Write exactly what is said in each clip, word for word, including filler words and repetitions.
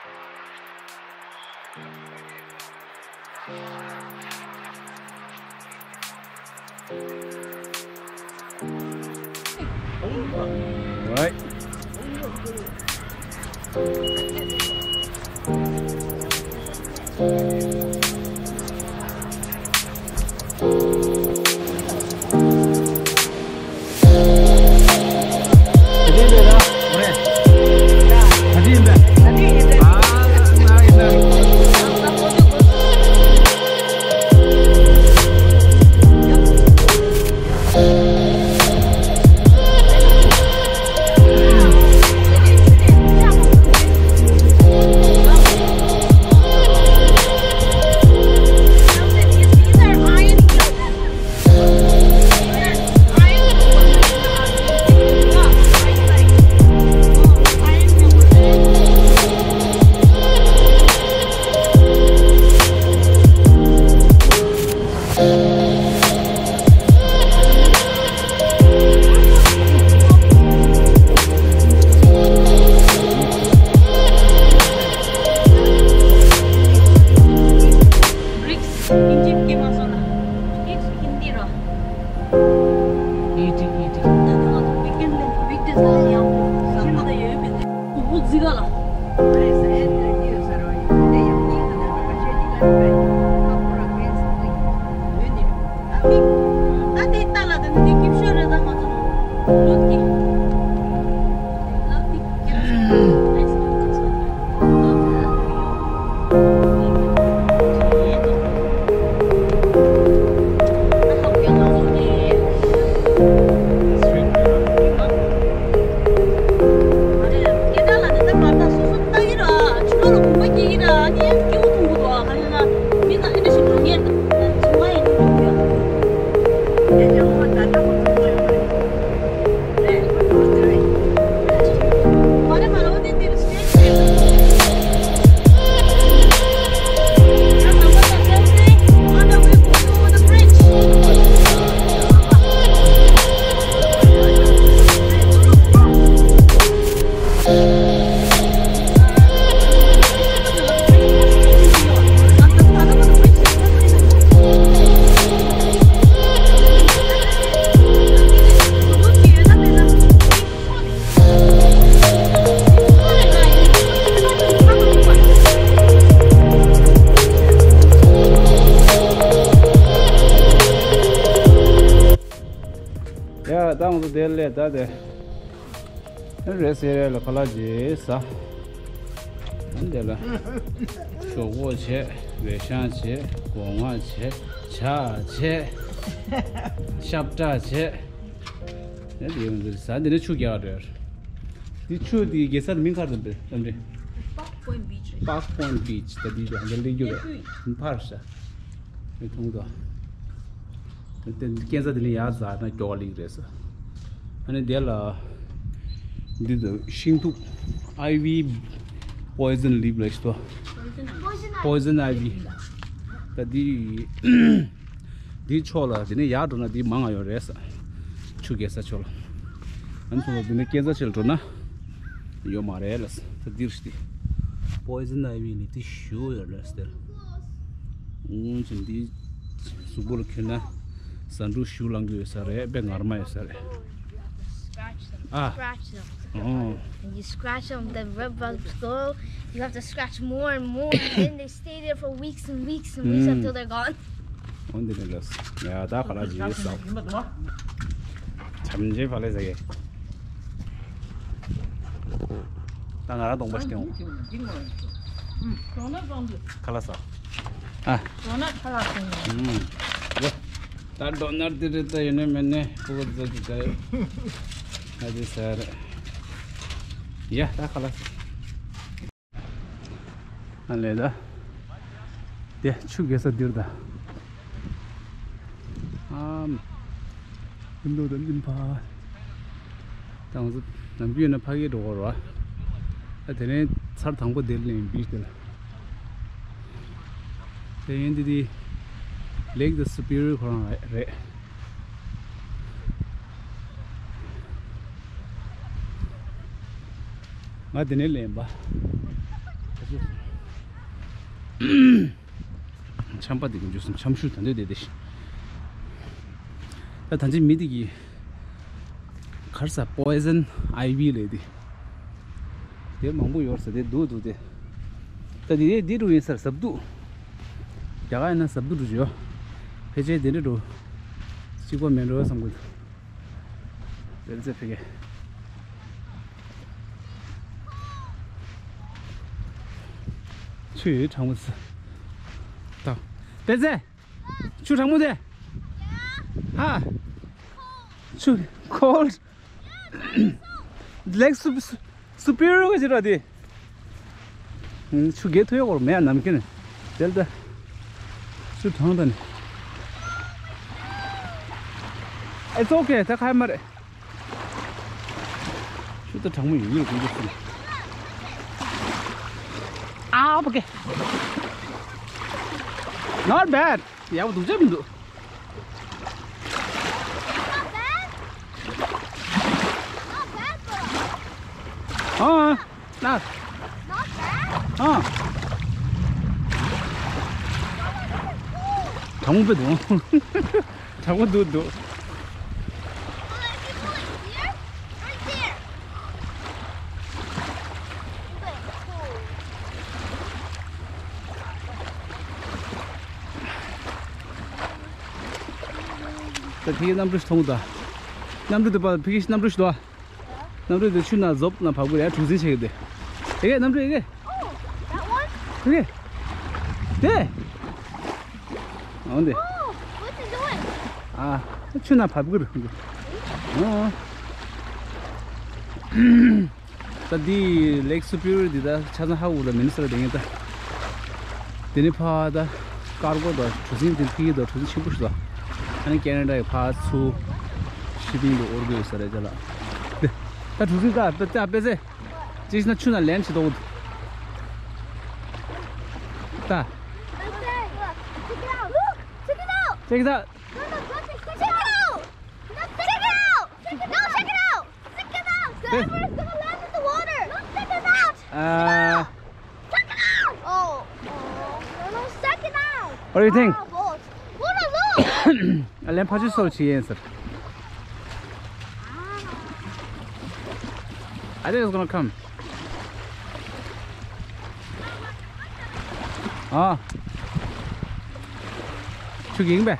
Right. Bricks, Egypt གི་མ་སོང་ན། Egypt ཧིན་དི་ར། ཨི་ཏི་ཨི་ཏི། ད་ནི་ང་ཚོ་weekend ལ་weekdays ལ་ཡང་ཟ་མ་ད་ཡོད་མེད་དེ། གུ་གུ་ཛི་ག་ལ། ད་དེ་ལྟ་ལ་ད་ནི་དེ་སྐྱིད་ཤོས་རེད། ད་ང་ཚོ་ལུག་གི་ལག་ཏིག་སྐྱེ་ན་ས་ཁ་ཨའི་སི་ཀྲིམ་ག་ཚོད་ལ། ཡ། ད་ང་ཚོ་དེ་ལས་ད་དེ་རེད་ཟེར་རེད་ལ། ཁ་ལག་ཅིག་ཟ། ཨ་འདི་ལ་ཞོག་ཁོག་བྱས། བེ་ཤང་བྱས། སྒོ་ང་བྱས། ཇ་བྱས། ཤབ་ཏྲ་བྱས། ཨ་འདི་ཡོང་འདི་ཟ། འདི་ནས་ཆུ་རྒྱག་རེད། འདི་ཆུ་འདི་རྒྱལ་ས་དེ་མིང་ག་རེ་འདི་རེད། ཨ་འདི་Park Point Beach རེད། Park Point Beach ད་འདི་འདི་ལ་སླེབས་རྒྱུ་རེད། ཕར་ཟ། མི་མཐོང་དོ། དེ་སྐས་འཛེག་དེ་ནས་ཡར་འཛེགས་ན་མགྱོགས་པ་སླེབས་རེད་ཟེར། ཨ་ནི་དེ་ལ་འདི་དུ་ཤིང་ཐུག ivy poison leaf ལབ་ཤི་ཏོ། Poison ivy ད་འདི་འདིའི་ཕྱོགས་ལ་དེ་ནས་ཡར་འགྲོ་ན་འདི་མང་ང་ཡོད་རེད་ཟེར། ཆུ་རྒྱག་ས་ཕྱོགས་ལ། ཨ་ནི་ཚོ་ལ་དེ་ནས་སྐས་འཛེག་ཆེ་ལ་འགྲོ་ན། ཡོད་མ་རེད་ལ། ད་འདིར་ཤི་ཏེ། Poison ivy ལི་དེ་ཞུ་ཡོད་རེད་ཟེར། སྔོན་ཆད་འདི་གཟུགས་པོ་ལ་གྱོན་ན་ཟ་འབྲུ་ཞུ་ལངས་གི་ཡོད་ས་རེད། དཔེ་ངར་མ་ཡོད་ས་རེད། Scratch them. ཨ། Scratch them. ཨོ། When you scratch them, the red bugs go. You have to scratch more and more, and then they stay there for weeks and weeks and weeks until they're gone. འོན་ཏེ་ནི་ལོས། ཡ་ད་ཁ་ལག་ཅིག་ཟ། བྱམས་ཆེན་ཕ་ལེ་ཟ་གེ། ད་ང་རང་གདོང་པ་ཞིག་སྟོན། ཁ་ལག་ཟ། ཨ། ད་ཌོ་ནར་དེ་རེད། ད་ཡོད་ནི་མེད་ནི་ཕྲུ་གུ་ཚོ་གི་ད་ཡོད། ཨ་དེ་ཟ་རེད། ཡ་ད་ཁ་ལག་ཟ། ཨ་ལས་ད། དེ་ཆུ་རྒྱག་ས་འདིར་ད། ཨམ། ཨིན་དོ་དང་ཨིན་ཕ། ད་ང་ཚོ་ནམ་རྒྱུན་ཡིན་ན་ཕ་གིར་འགྲོ་གི་རེད་བ། ཨ་དེ་ནས་ཚར་དང་པོ་དེར་སླེབས་ཡིན། བིཆ་དེ་ལ། དེ་ཡིན་དེ་དེ། Lake de Superior ཁོ་རང་རེད། ང་དེ་ནས་ལེན་པ། ཆམ་པ་དེ་གི་འཇུ་སོང་། ཆམ་ཤུགས་ད་འདོད་དེ་དེ་ཤི། ད་ད་ཅི་མི་དེ་གི་གར་ས་པོའི་ཟན་ཨའི་བི་ལས་དེ། དེ་མང་པོ་ཡོད་ས་དེ་འདུག་འདུག་དེ། ད་དེ་དེ་འགྲོ་ཡིན་སར་ཟབ་འདུག་རྒྱ་གར་ཡིན་ན་ཟབ་འདུག་འགྲོ་ཡོད། ཕལ་ཆེར་དེ་འདྲ་འགྲོ། གཅིག་པ་མེད་འགྲོ་བསམ་གི་འདུག་དེ་ཚེ་ཕ་གི། ཆུ་ཡོད་གྲང་མོ་ཟེར། ད། དེ་ཚེ། ཆུ་གྲང་མོ་དེ། ཧ། ཆུ། cold། Lake Sup- Superior ག་ཅི་ར་དེ། ཆུ་རྒྱས་ཐུ་ཡོད་གོར་མེད་ནམ་མཁན། དེལ་ད། ཆུ་གྲང་ད་ནི། It's okay ད་ཁ་ཡ་མ་རེད། ཆུ་ད་གྲང་མོ་ཡིན་ཡོད་ཀུན་ཏུ་སུ། ཨ་ཕ་གི། Not bad. ཡག་པོ་འདུག་ཅག་མི་འདུག་ཨ། ན། ཨ། གྲང་མོ་དཔེ་འདུག་གྲང་མོ་འདུག་འདུག་ད་ཕ་གི་གནམ་གྲུ་ཞིག་མཐོང་གི་འདུག་གནམ་གྲུ་དེ་པ་ཕ་གི་གནམ་གྲུ་ཞིག་འདུག་གནམ་གྲུ་དེ་ཆུ་ནང་ཟོབ་ན་བབས་གི་རེད། གྲུ་གཟིངས་བྱེད་གི་དེ། ཨེ་གེ་གནམ་གྲུ་ཨེ་གེ Oh, that one? ཨེ་གེ་དེ། འོ་འདི། Oh, what's it doing? ཨ། ཆུ་ནང་བབས་གི་རེད། ཨོ། ད་འདི་Lake Superior འདི་ད་ཆ་ཚང་ཧ་གོ་ལ་མི་ནི་སར་དེ་ངེས་ད། དེ་ནི་ཕ་ད་ཀར་གོ་ད་གྲུ་གཟིངས་དེ་ཕི་ད་གྲུ་གཟིངས་ཆེན་པོ་ཞིག་ད། ཨ་ནི་ཀེ་ན་ཌ་ཡི་ཕ་ཚུ་ཤི་པིང་དུ་འོར་གོ་ཡོད་ས་རེད་ཅ་ལ། དེ་ད་གྲུ་གཟིངས་ད་པེ་ད་པེ་ཚེ། ཅིག་ན་ཆུ་ན་ལན་ཆེ་དོག་ད། Look, check it out. Look, check it out. Check it out. No, no, no, check it out. Check it out. No, check it out. Check it out. Check it out. The Emperor's gonna land in the water. Look, check it out. Uh, check it out. Oh, oh, no, no, check it out. What do you think? Ah, boat. What a look. ཨ་ལན་ཕ་ཆུ་སོར་ཆི་ཡིན་ཟེར། I think it's gonna come. ཨ། ཆུ་གིང་བས།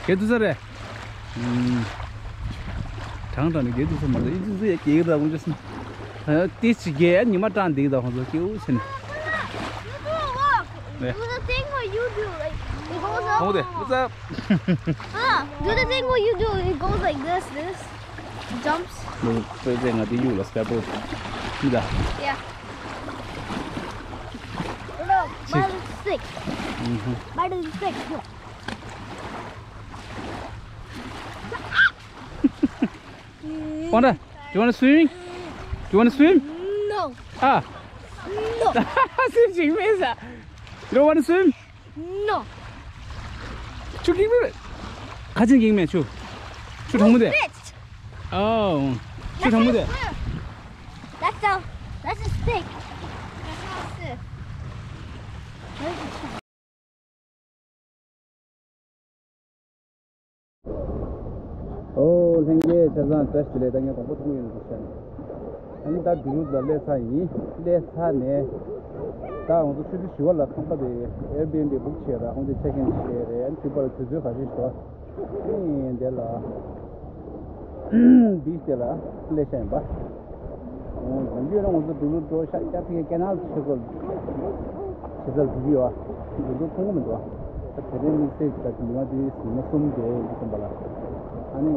གེ་དུ་ས་རེད། ཨུམ། གྲང་གྲང་ནི་གེ་དུ་ས་མ་རེད། ཨི་ཙི་ཙི་ཡ་གེ་གེ་ད་ཁོང་ཅི་སི། ཏི་ཅི་གེ་ཉི་མ་གྲང་འདིག་ད་ཁོང་ཚོ་སྐྱེ་བོ་ཟེར་ནི། You do a walk. Yeah. Do the thing where you do, like, it goes up. ཧོང་དེ། What's up? Ah, do the thing where you do, it goes like this, this. Jumps. ནུ་པེ་ཙེ་ང་དེ་ཡུག་ལ་སྐེ་པོར་ཌི་ཡིན་ད། Yeah. No, mine is thick. ཨུ་ཧུ། Mine is thick. Wanda, do you want to swim? Do you want to swim? No. Ah. No. Swim ཅིག་མེད་ས། You don't want to swim? No. ཆུ་གིང་མེད། ཁ་ཆེན་གིང་མེད་ཆུ། ཆུ་གྲང་མོ་དེ། Bitch. Oh. ཆུ་གྲང་མོ་དེ། That's a, that's a stick. That's not a stick. ཨོ། ལྷན་རྒྱས་ཆ་ཚང་བཀྲ་ཤིས་བདེ་ལེགས། ད་ངས་དང་པོ་ཐུག་ཡོད་ཟེར་བཤད་ནས། ཨ་ནི་ད་འདི་རུ་ལ་སླེབས་ཚར་ཡིན། སླེབས་ཚར་ནས་ད་ང་ཚོ་ཆུ་ཚོད་བཞི་པ་ལ་ཁང་པ་དེ་Airbnb book བྱས་ར། ཧོང་དེ་check in བྱས་རེད། ཨ་ནི་ཆུ་པར་དུས་ཚོད་ག་ཚོད་ཞིག་འདུག་ཨ་ནི་དེ་ལ་beach དེ་ལ་སླེབས་ཤག་ཡིན་པ། ཨོ། ནམ་རྒྱུན་རང་ང་ཚོ་འགྲོ་ལུགས་འགྲོ་ཤག་སྐྱ་ཕི་ཀ་ནལ་ཆེ་ཚོ་ཆེ་ཚལ་འགྲོ་གི་ཡོད། འགྲོ་འགྲོ་ཁོང་གི་མི་འདུག་ད་དེ་རིང་དམིགས་བསལ་གྱི་ད་ཉི་མ་དེ་ཉི་མ་གསུམ་རེད་འདུག་བསམ་པ་ལ། ཨ་ནི་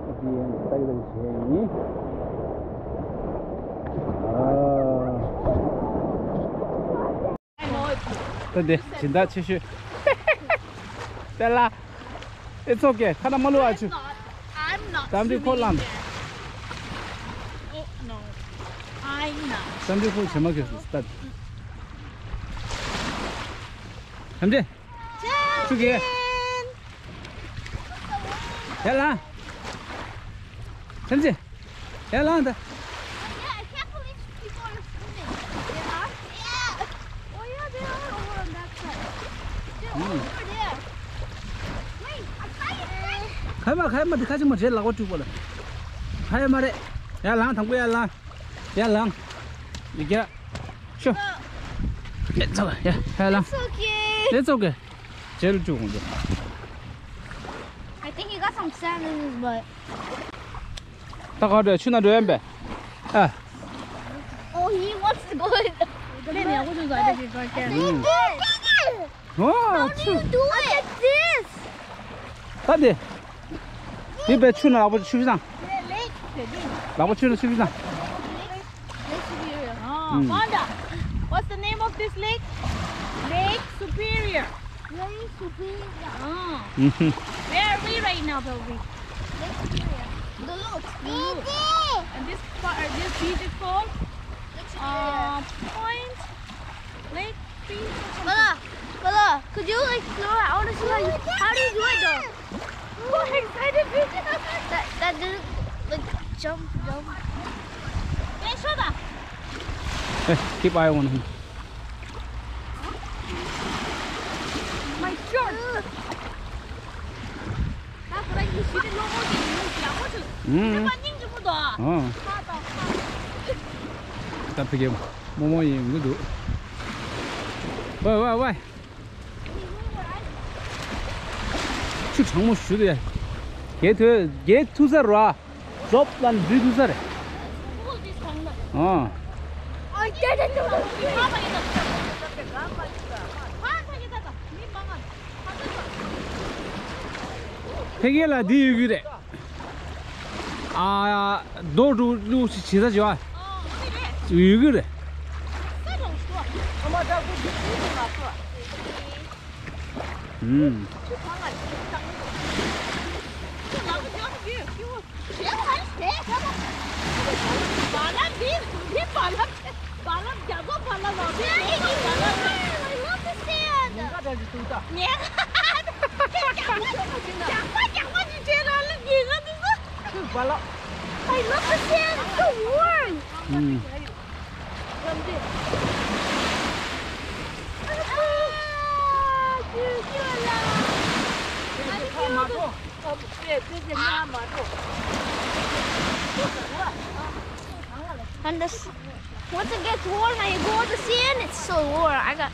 ཨ་ཅི་ཡང་ལྟ་གི་ལྟ་གི་བྱས་ཡིན། ཨ། ད་དེ་སྦྱིན་བདག་ཆེ་ཤོས། དེ་ལ། It's okay. ཁ་ན་མ་ལུ་ཨ་ཆུ། I'm not. ཏམ་རི་ཁོ་ལམ། Oh, no. I'm not. ཏམ་རི་ཁོ་བྱེ་མ་ཁེ་སུ་སྟད། ཐམ་རེ། ཆུ་གེ། ཡ་ལ། ཐམ་རེ། ཡ་ལ་འདི། Yeah, I can't believe people are swimming. ཁ་མ་ཁ་མ་འདི་ཁ་ཅིག་མ་བྱེད་ལག་པ་བཀྲུས་པ་ལ། ཁ་ཡ་མ་རེད། ཡ་ལང་དང་པོ་ཡ་ལང་། ཡ་ལང་། ཡ་རྒྱ། ཤོ། ཡ་ཚ་བ་ཡ་ཡ་ལང་། It's okay. It's okay. ཇེལ་བཀྲུས་འོང་འདི། I think he got some sand in his butt. ད་ག་འགྲོ་ཆུ་ནང་འགྲོ་ཡ་མེད། ཨ། Oh, he wants to go in. ལས་ནས་ཡག་པོ་བྱུང་སོང་། ཨ་ད་ཅིག་ག་ཀྱང་། He did it. ཨོ། How do you do it? Look at this. ད་འདི། འདི་བས་ཆུ་ནང་ལག་པ་ཆུ་བཞི་བཏང་། ལག་པ་ཆུ་ནང་ཆུ་བཞི་བཏང་། Lake Superior. Ah, ཨུམ། Wanda, what's the name of this lake? Lake Superior. Lake Superior. Ah. ཨུམ། Where are we right now, Belvi? Lake Superior. The look. The look. And this part, this beach is called, uh, Point Lake Beach or something. Bella, Bella, could you explore? I wanna see how you, how do you do it though? So excited, dude. That, that didn't, like, jump, jump. Hey, show them. Hey, keep eye on him. My shorts. ད་ཁོ་རང་གི་ཤི་དེ་ལོ་ངོ་གི་ཡིན་ཡག་པོ་བྱུང་། ཨུམ། ཁྱོད་མ་སྙིང་རྗེ་པོ་འདུག་ཨ། ཨ། ཁ་དང་ཁ། ད་ཕ་གི་རྨོ་མོ་ཡིན་གི་འདུག་ཝའི་ཝའི་ཝའི། ཆུ་གྲང་མོ་ཞུ་དེ། རྒྱལ་ཐུ་རྒྱལ་ཐུ་ས་ར། ཟོབ་ལ་འཛུལ་ཐུ་ས་རེད། ཨ། ཕ་གི་ལ་འདི་ཡོད་གི་རེད། ཨ། རྡོ་འགྲོ་ལུགས་ཤིག་བྱེད་ས་བྱེད་པ། ཡོད་གི་རེད། ཨུམ། I love the sand. It's so warm. ཨུམ། And this, once it gets warm and you go in the sand, it's so warm. I got.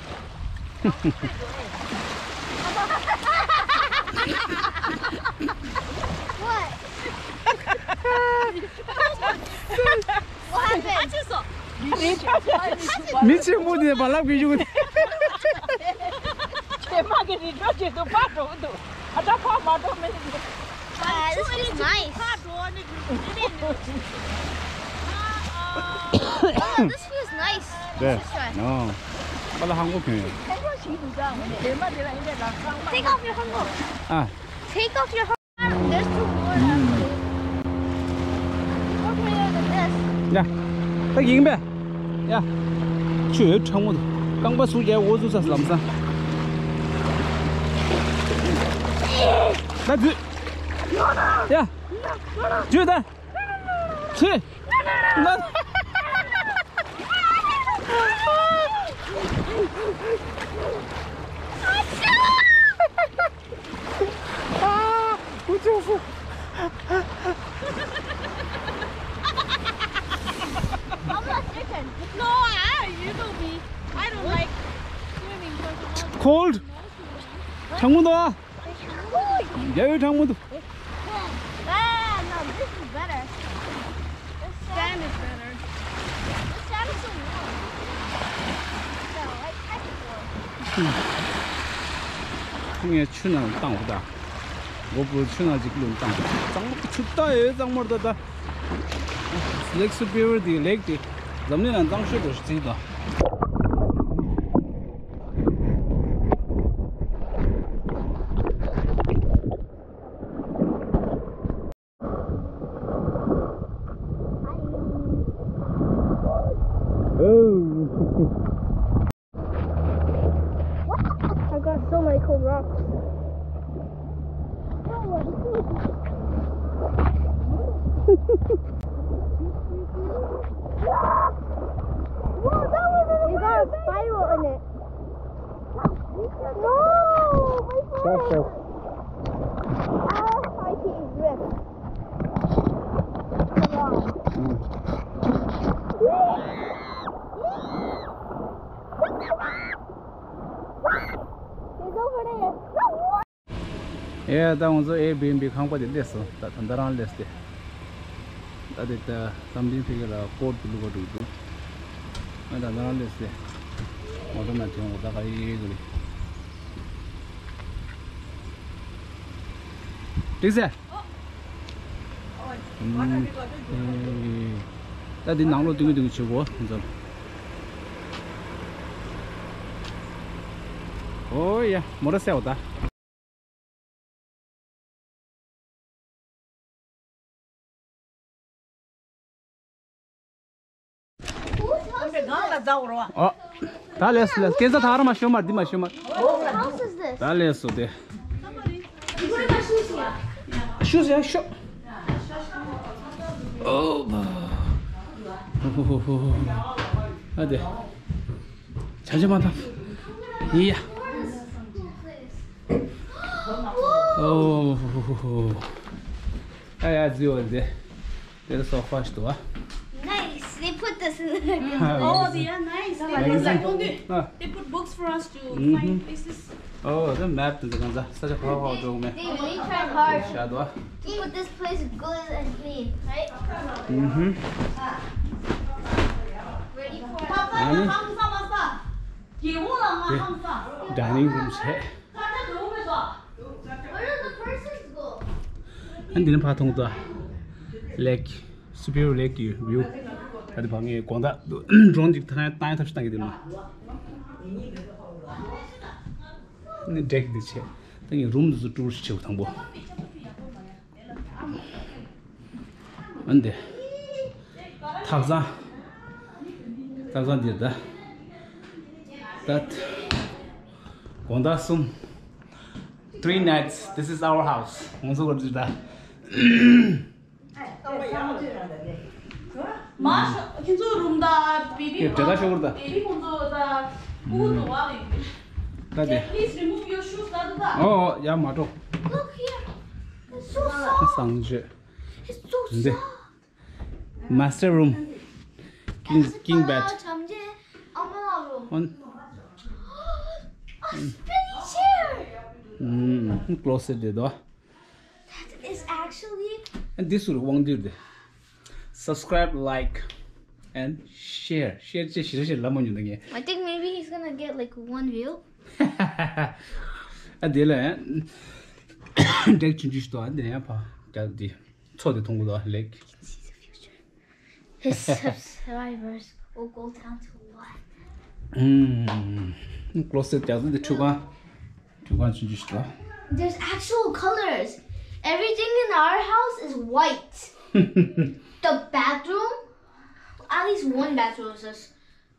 What? What happened? མི་ཆེན་མོ་དེ་བ་ལབ་གི་ཡོད། ཁྱེད་མ་གི་རི་འགྲོ་བྱེད་དུ་ཕར་འགྲོ་འདུག་ཨ་ད་ཕར་མ་འགྲོ་མི་འདུག Wow, this feels nice. Oh, this feels nice. 네. Let's try. 어. 빨리 한국 교회. Take off your hanbok. 아. Take off your hanbok. There's two more. Look bigger than this. 야, 딱 이긴 배. 야, 저 여기 창문. 깜빡 속에 오줌 쌌어, 람사. 나 뒤. 야, 뒤에 다. 치. 나. 아, 어쩌었어. I'm not chicken. No, I, you know me. I don't like swimming. Cold. 창문 더. 여기 창문 더. Ah, no, this is better. This sand is better. This sand is so warm. So, like, I can go. ཁོང་ངས་ཆུ་ནང་བཏང་བ་དང་། གོ་པོ་ཆུ་ནང་ཅིག་བླུགས་བཏང་། གཙང་མ་ཆུ་ལྟ་ཡོད། གཙང་མ་རེད་ད། ལེག་སུ་པི་ཡུར་དེ་ལེག་དེ་འཛམ་གླིང་ལ་གཙང་ཤོས་དེ་རྩིས་དང་། I got so many cool rocks. Whoa, that was a, it got a spiral in it. No! Our hiking rift. Come on. He's over there. ཨེ། ད་ང་ཚོ་ཨེར་བི་ཨེན་བི་ཁང་པ་དེ་སླེབས་སོང་། ད་ད་ལྟ་རང་སླེབས་ཏེ། ད་དེ་ད་བསམ་གཏན་ཕ་གི་ལ་ཀོཊ་དུ་ལུག་པ་འགྲོ་འདུག་ཨ། ད་ད་རང་སླེབས་ཏེ། ངོ་ཐོག་ན་དེ་ངོ་ད་ག་ཡེ་གི་རེད། འགྲིག་ཟེ། ད་འདི་ནང་ལོགས་སྟོན་གི་སྟོན་གི་བྱེད་དགོས་ཁོང་ཚོར། ཨོ་ཡ། མོ་ར་སེ་བ་ད། ཨོ། ད་ལས་སོ་ལས། སྐད་ཆ་ཐག་ར་མ་ཤོད་མ། འདི་མ་ཤོད་མ། Whose house is this? ད་ལས་སོ་དེ། ཤུ་ཟེར་ཤོ། ཨོ། ཨ་དེ། ཆ་ཆ་མ་ཐག་ཡ། ཨོ། ཨ་ཡ་ཛི་འོ་དེ། There's a sofa ཞིག་འདུག་ཨ། Nice. They put this in the Oh, they are nice. They put, like, they put books for us to find places. Oh, the map དེ་ཚོ་གང་ཚ་ས་ཆ་ག་པར་འགྲོ་གི་མེད། They really try hard ཤ་འདུག་ཨ། To put this place good and clean, right? ཨུ་ཧུམ། Ready for ཨ་ནི། དེ་dining room བྱས། Where do the persons go? ཨ་འདི་ནི་ཕ་ཐོང་ཏོ། Lake, Superior Lake གི་view། ད་དེ་བ་ངས་དགོང་དག་drone ཅིག་ཐང་བཏང་ཐབས་ཤིག་བཏང་གི་འདུག་ན། ནི་deck འདི་བྱས། ད་ངས་room འདི་ཚོ་tour ཞིག་བྱེད་དགོས་དང་པོ། ཨ་འདི། ཐག་ཚང་། ཐག་ཚང་འདིར་ད། ད། དགོང་དག་གསུམ། Three nights, this is our house. ང་ཚོ་ག་རེ་ད། མ་ཤོ་ཁྱེད་ཚོ་རུམ་ད་བེ་བི་དེ་བྲེ་ད་ཤོག་གུར་ད། བེ་བི་ཁོང་ཚོ་ད་ཁུག་འགྲོ་བ་རེད། ད་དེ། Please remove your shoes ད་ད་ད། ཨོ་ཨོ་ཡ་མ་འགྲོ། Look here. It's so soft. སང་ཇེ། It's so འདི། Soft. Master room. King, king bed. On. A spinning chair. ཨུམ། closet དེ་དོ། That is actually. And this will དབང་འདུས་དེ། Subscribe, like, and share. Share ཅེས་ཞེ་ཞེ་ལ་མོ་ཉུང་དང་ངས། I think maybe he's gonna get, like, one view. ཨ་དེ་ལ་འདྲེག་ཆུང་ཆུང་ཞིག་འདུག་ཨ་དེ་ཡང་ཕ་རྒྱག་དེ་མཚོ་དེ་མཐོང་གི་འདུག་ཨ་ལེགས། His subscribers will go down to one. ཨུམ། closet རྒྱག་དེ་ཁྲུས་ཁང་། ཁྲུས་ཁང་ཆུང་ཆུང་ཞིག་འདུག There's actual colors. Everything in our house is white. The bathroom, at least one bathroom is just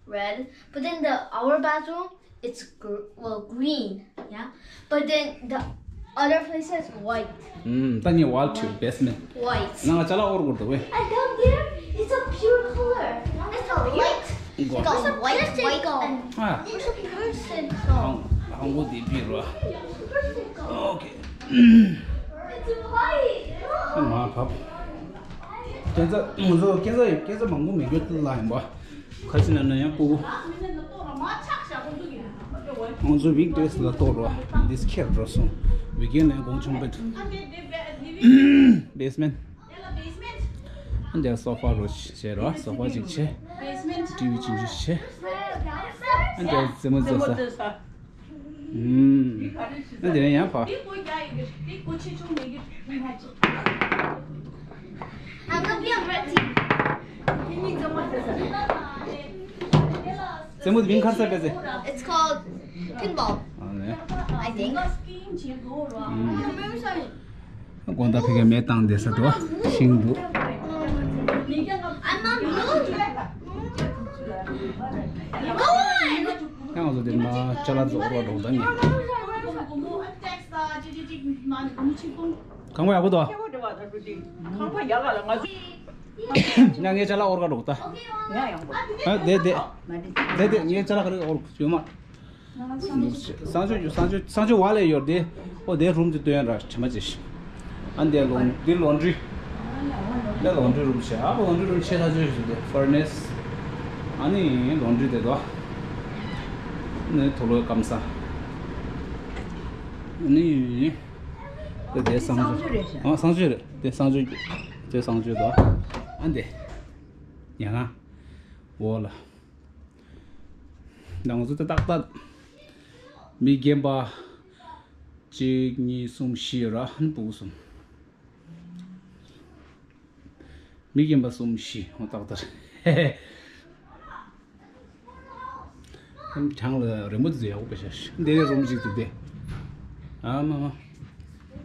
red. But then the our bathroom, it's gr- well, green. Yeah. But then the other place is white. ཨུམ། ད་ངས་wall to basement། White. ནང་ལ་ཅ་ལག་དབོར་དགོས་འདུག་བས། And down there, it's a pure color. It's a light. It's a white, white and ཨ། There's a person. ཧང་ཧང་གོ་དེ་བི་རོ། There's a person. Okay. It's white. ཨ་མ་བབ། སྐྱེ་ས་ང་ཚོ་སྐྱེ་ས་སྐྱེ་ས་མང་པོ་མེད་རྒྱུ་དེ་ལ་ཡིན་པ། ཁ་ཅིག་ན་ན་ཡང་སྤུ་གུ། ང་ཚོ་weekdays ལ་གཏོར་རོ། འདིས་ཁྱེར་འགྲོ་སོང་། weekend ལ་ཡང་དགོང་ཆུང་པོ། basement། འདིར་sofa རོ་བྱས་རོ། sofa ཅིག་བྱས། TV ཅིག་བྱས། འདིར་རྩེད་མོ་རྩེ་ས། ཨུམ། ཨ་དེ་ཡང་ཕ། རྩེད་མོ་དེ་མིང་ག་རེ་ཟེར་པས་ཟེར། It's called pinball, ཨ་ནི། I think. དགོང་དག་ཕ་གིར་མེ་བཏང་བསྡད་ས་འདུག་ཤིང་འདུག I'm not moving. Go on. ཡང་ང་ཚོ་འདིར་མ་ཅ་ལག་ཚོ་དབོར་བ་འགྲོ་ད་ནི། གང་བ་ཡག་པོ་འདུག་ཡང་ངས་ཅ་ལག་དབོར་ག་འགྲོ་ད། ཨ་དེ་དེ། དེ་དེ་ངས་ཅ་ལག་ག་རེ་དབོར་ཡོད་མ། གསང་སྤྱོད་རྒྱུ་གསང་སྤྱོད་གསང་སྤྱོད་བ་ལས་ཡོད་དེ། ཨོ་དེ་རུམ་དེ་སྟོན་ར་དྲི་མ་བྱེད་ཤི། ཨ་འདི་ལོན་འདི་ལོན་ཌི། འདི་ལོན་ཌི་རུམ་བྱེད། ཨ་ལོན་ཌི་རུམ་ཆེ་ཐག་ཆོད་ཞིག་དེ་ཕར་ནེ་སི། ཨ་ནི་ལོན་ཌི་དེ་དོ། ནི་དུག་ལོག་སྐམ་ས། ནི། དེ་དེ་གསང་སྤྱོད་རེད་ཤག་ཨ་གསང་སྤྱོད་རེད། དེ་གསང་སྤྱོད་རྒྱུ། དེ་གསང་སྤྱོད་དོ། ཨ་འདི། ཡང་ན། འོ་ལ། ང་ཚོ་ད་ཏག་ཏག་མི་རྒན་པ་གཅིག་གཉིས་གསུམ་བཞི་ཡོད་ར། ཧན་སྤུ་གུ་གསུམ། མི་རྒན་པ་གསུམ་བཞི། འོ་ཏག་ཏག་རེད། ཧན་གྲང་ལ་རི་མོ་དེ་ཚོ་ཡག་པོ་བྱ་ཤི། འདི་རུམ་གཅིག་ཏུ་བསྡད། ཨ་མ་མ།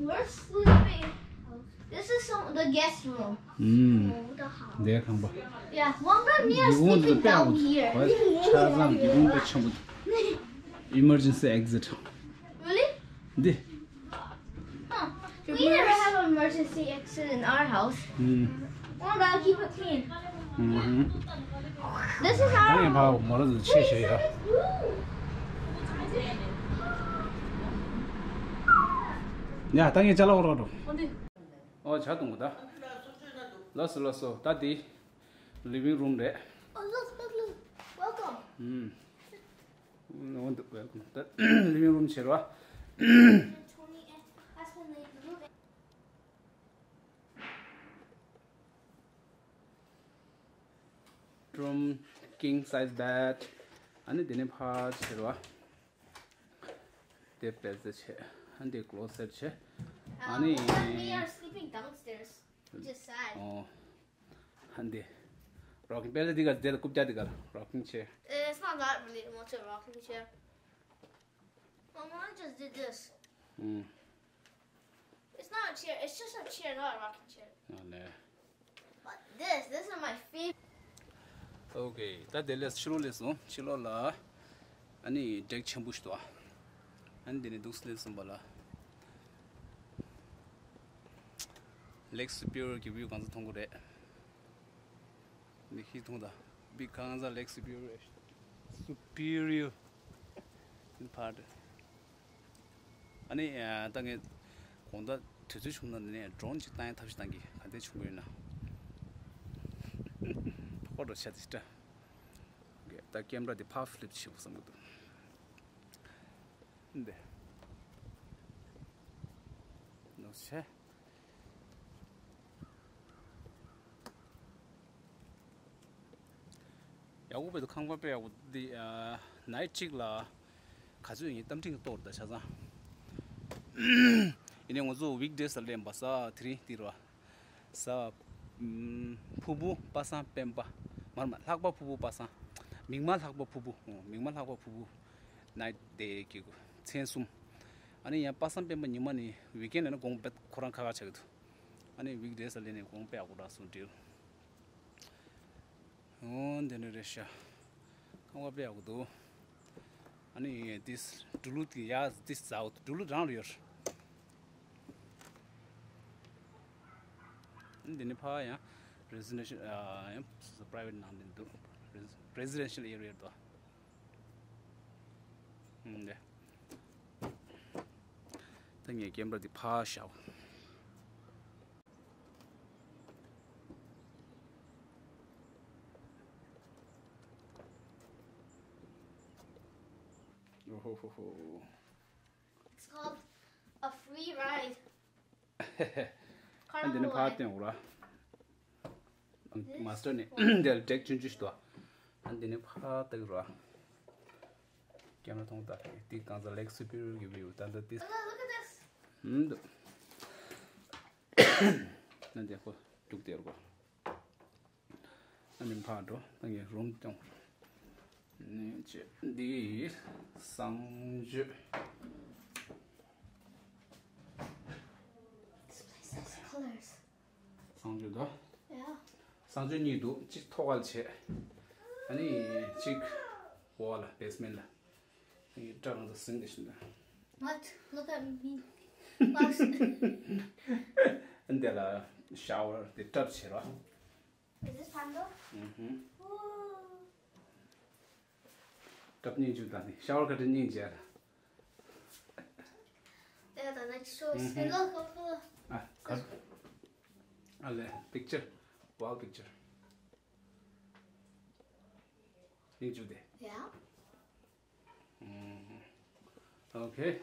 We're sleeping. This is some the guest room. ཨུམ། འདིའི་ཁང་པ། Yeah, one of me are སྒེའུ་ཁུང་དེ་sleeping དཔེ་down ཡག་པོ་འདུག here. གོ་ཆ་ཚང་སྒེའུ་ཁུང་དཔེ་ཆེན་པོ་འདུག Emergency exit. Really? འདི། Huh. We never have an emergency exit in our house. ཨུམ། Well, I'll keep it clean. ཨུམ། This is ད་ངས་our ཕ་མོ་ར་ཚོ་ཆེ་ཤོས་ཡ། ཡ་ད་ངས་ཅ་ལག་འོར་འགྲོ། ཨོ་ཇ་འཐུང་གི་ད། ལགས་སོ་ལགས་སོ། ད་འདི་living room རེད། Oh, look, look, look. Welcome. ཨུམ། འོ་འདུག་welcome. ད་living room བྱེད་རོགས། Tony and ask them to move it. Room, king size bed. ཨ་ནི་འདི་ནས་ཕར་བྱེད་རོགས། དེ་bed བྱས། ཨ་འདི་closet བྱས། ཨ་ནི། Uh, we are sleeping downstairs, which is sad. ཨོ། ཨ་འདི། rocking bed འདི་ག་འདི་ལ་རྐུབ་བཀྱག་འདི་ག་rocking chair. It's not that really much a rocking chair. Mama, I just did this. ཨུམ། It's not a chair. It's just a chair, not a rocking chair. ཨ་ལེ། But this, this is my favorite. Okay, ད་དེ་ལས་ཕྱི་ལོགས་སླེབས་སོང་། ཕྱི་ལོགས་ལ་ཨ་ནི་deck ཆེན་པོ་ཞིག་འདུག་ཨ་ནི་དེ་ནས་འདུག་སླེབས་སོང་བ་ལ། Lake Superior གི་view གང་ཚོ་མཐོང་གི་རེད། འདི་ཤི་ཐུང་ད། Big Kanza Lake Superior. Superior. In part. ཨ་ནི་ད་ངས་དགོང་དག་དུས་ཚོད་བྱུང་ན་ནས་drone ཅིག་བཏང་ཡ་ཐབས་ཤིག་བཏང་གི། ག་འདྲ་བྱུང་གི་ཡོད་ན། ཕོ་རོ་ཆ་དེ་ཤི་ད། ད་camera དེ་ཕར་flip བྱེད་དགོས་བསམ་གི་འདུག་འདི། ནོར་ཆེ། ཡག་པོ་དཔེ་འདུག་ཁང་པ་དཔེ་ཡག་པོ་འདི། ཨ་night གཅིག་ལ་ག་ཚོད་ཡིན་གཏམ་ཁྲིག་གཏོར་ད་ཆ་ཚང་། ཡིན་ནའི་ང་ཚོ་weekdays ལ་ལེན་པ་ས་དེ་རིང་འདི་ར། ས། ཨམ། ཕུར་བུ་པ་སངས་སྤེན་པ། མར་མ་ལྷག་པ་ཕུར་བུ་པ་སངས། མིག་དམར་ལྷག་པ་ཕུར་བུ། ཨོ། མིག་དམར་ལྷག་པ་ཕུར་བུ། night day གི་མཚན་གསུམ། ཨ་ནི་ཡང་པ་སངས་སྤེན་པ་ཉི་མ་ནི་weekend ལ་ནི་དགོང་དག་ཁོ་རང་ཁ་ཁ་ཆགས་ཀྱི་འདུག་ཨ་ནི་weekdays ལ་ལེན་ནས་དགོང་དཔེ་ཡག་པོ་རག་སོང་འགྲིལ། ཨོ་འདི་ནི་རེད་ཤག་ཁང་པ་དཔེ་ཡག་པོ་འདུག་ཨ་ནི་this འབྲུ་ལུག་དེ་ཡ་this ཟའོ་འབྲུ་ལུག་རང་རེད་ཡོད། འདི་ནི་ཕ་ཡང་residential ཨ་ཡང་private ནང་དེ་འདུག residential area འདུག་འདི། ད་ངས་camera འདི་ཕར་བཞག་ཨོ་ཧོ་ཧོ་ཧོ། It's called a free ride. ཨ་འདི་ནི་ཕར་བསྟན་འོ་ར། མ་སི་ཊར་ནི་འདི་ལ་ཌེག་ཆུང་ཆུང་ཞིག་འདུག་ཨ་འདི་ནི་ཕར་བལྟ་གི་ར། ཀེམ་ར་མཐོང་ད། འདི་གང་ཟག་ལེག་སུ་པི་རི་ཡར་གི་བིའུ་ད་ལྟ་འདི། ཨུམ་འདུག་ཨ་འདི་ཁོ་རྒྱུག་དེ་རུ་གོ་ཨ་ནི་ཕར་འགྲོ། ད་ངས་རུམ་སྟོན། ནི་ཅེ་འདི་གསང་སྤྱོད། This place has colors. གསང་སྤྱོད་དོ། Yeah. གསང་སྤྱོད་གཉིས་འདུག་གཅིག་ཐོག་ཁ་ལ་བྱས། ཨ་ནི་གཅིག་འོག་ལ་བེ་སི་མེན་ལ། ཨ་ནི་སྐྲ་རང་ཚོ་ཟིན་དེ་བཞིན་དུ། What? Look at me. Last. ཨ་ནི་དེ་ལ་ཤ་ཝར་དེ་ཊབ་བྱེད་རོགས། Is this handle? Mm-hmm. Ooh. སྐབས་སྙིང་རྗེ་དང་ནི་ཤ་ཝར་ཁ་དྲི་སྙིང་རྗེ་ལ། དེ་ད་ནི་ཁྱོད་སེ་ལོ་ཁོ་ཁོ། ཨ་ཁ། ཨ་ལེ། པིག་ཅར། ཝོལ་པིག་ཅར། སྙིང་རྗེ་དེ། ཡ། Okay,